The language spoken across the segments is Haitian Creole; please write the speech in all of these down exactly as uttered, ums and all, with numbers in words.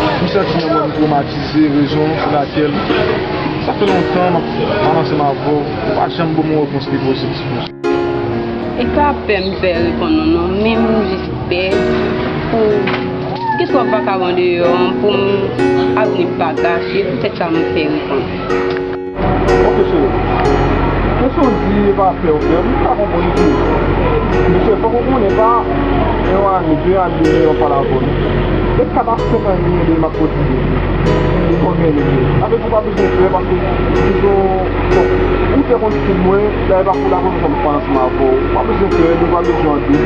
M santi nan mwen m twomatize, rezon pou lakèl sa fè lontan m ap pale ansanm avè w, ou pa janm ban m yon repons ki pozitif. E pa pè m fè reponn ou non, men m jis pè pou gen twòp vakabon deyò an, pou m avni m pa gache, poutèt sa m fè reponn. Ok cheri, kesyon di e pa pè ou fè, m pa konprann tou. Mesye, fòk ou konnen pa yon ane, de ane, yon pale avè w non. E kat a senk ane depi m ap kotize. E konbyen ane? Sa vle di ou pa bezwen pè paske ou toujou, bon, ou te konn stil mwen, dayè pa pou la konn fè m pale ansanm avè w. Ou pa bezwen pè, nou pa bezwen antre.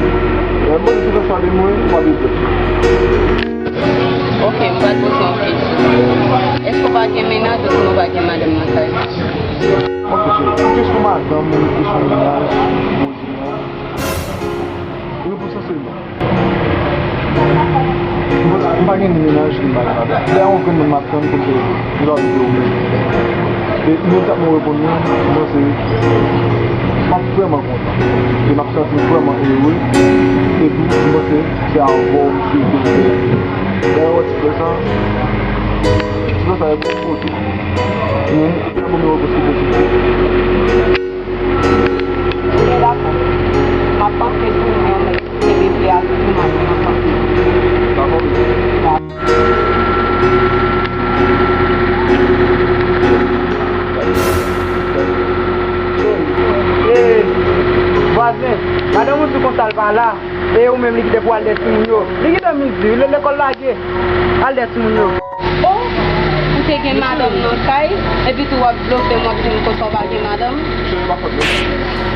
Mwen di se sa de mwen, ou pa bezwen pè. Ok, m pral poze yon kesyon. Èske w pa gen mennaj oubyen w pa gen madanm nan kay? Ok cheri, pou kesyon madanm ou kesyon mennaj, bon, repons lan se non. M pa gen ni mennaj ni madanm. Dayè yon grenn moun m ap tann pou m te gen lòt de ou menm. E imedyatman ou reponn mwen, m panse m ap vrèman kontan. E m ap santi m vrèman ere. Epi m panse se avè w m swete m te. Dayè ou wè ti frè sa, ti frè sa e bon kote. Men, se bon, men ou posib. Dakò. M ap panse tou, men kenbe pye a tou pou maten an kanpe. Dakò. Ey, vwazen, madanm ou di konsa l pa la, e ou menm li kite pou al dèyè timoun yo. Li kite mizè, li lekòl lage, al dèyè timoun yo. O, ou te gen madanm nan kay, epi tou w ap blofe m, w ap di m konsa w pa gen madanm? Cheri, pa fòt mwen.